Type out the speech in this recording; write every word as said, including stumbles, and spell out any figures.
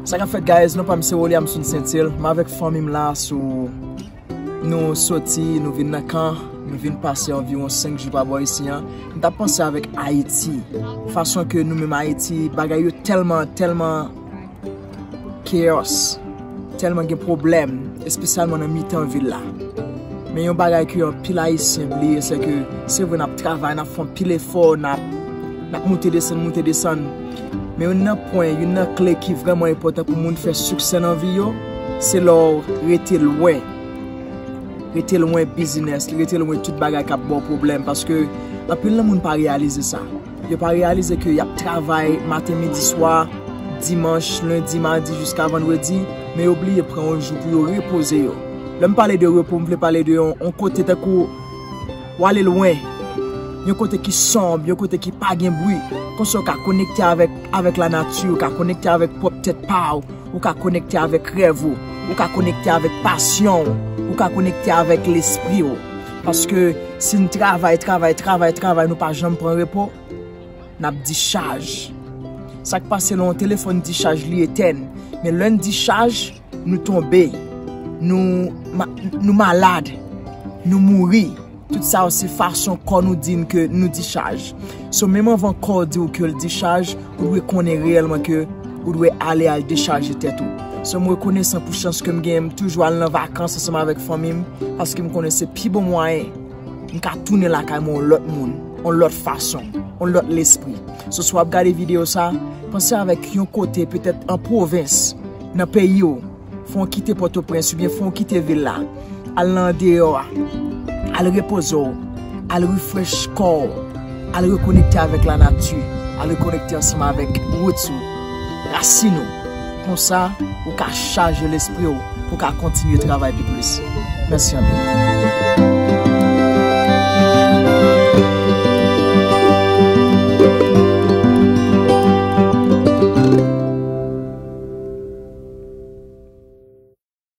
Sa k ap fèt, guys? Non pa m se Williamson Saintil. M avèk fanmi m la sou, nou soti, nou vin nan kan, nou vin pase anviwon senk jou pa bò isi an. M t ap panse avèk Ayiti. Fason ke nou menm Ayiti, bagay yo tèlman, tèlman chaos, tèlman gen pwoblèm, espesyalman nan mitan vil la. Men yon bagay ke anpil Ayisyen bliye, se ke se vre n ap travay, n ap fè anpil efò, n ap, n ap moute desann, moute desann. Men youn nan pwen, youn nan kle ki vrèman enpòtan pou moun fè siksè nan vi yo, se lè w rete lwen. Rete lwen bizinès, rete lwen tout bagay k ap ba w pwoblèm, paske anpil nan moun pa reyalize sa. Yo pa reyalize ke y ap travay maten, midi, swa, dimanch, lendi, madi, jiska vandredi, men yo bliye pran yon jou pou yo repoze yo. Lè m pale de repo, m vle pale de yon, yon kote tankou w ale lwen, yon kote ki sonb, yon kote ki pa gen bri, konsa w ka konekte avèk, avèk lanati, w ka konekte avèk pwòp tèt pa w, ou ka konekte avèk rèv ou, ou ka konekte avèk pasyon w, ou ka konekte avèk lespri w. Paske si n travay, travay, travay, travay, nou pa janm pran repo, n ap dichaj. Sa k pase lè yon telefòn dichaj li etèn, men lè n dichaj, nou tonbe, nou, ma- nou malad, nou mouri. Tout sa yo se fason kò nou di n ke nou dichaj. So, menm anvan kò w di w ke l dichaj, ou dwe konnen reyèlman ke ou dwe ale al dechaje tèt ou. So, m rekonesan pou chans ke m genyen, m toujou al nan vakans ansanm avèk fanmi m, paske m konnen se pi bon mwayen m ka tounen lakay mwen yon lòt moun, yon lòt fason, yon lòt lespri. So, si w ap gade videyo sa, panse avèk yon kote petèt an pwovens, nan peyi w, fò w kite Pòtoprens oubyen fò w kite vil la. Al nan andeyò a. Al repoze w. Al refresh kò w. Al rekonekte avèk lanati. Al rekonekte ansanm avèk roots ou, rasin ou. Konsa, ou ka chaje lespri w pou w ka kontinye travay pi plis. Mèsi anpil.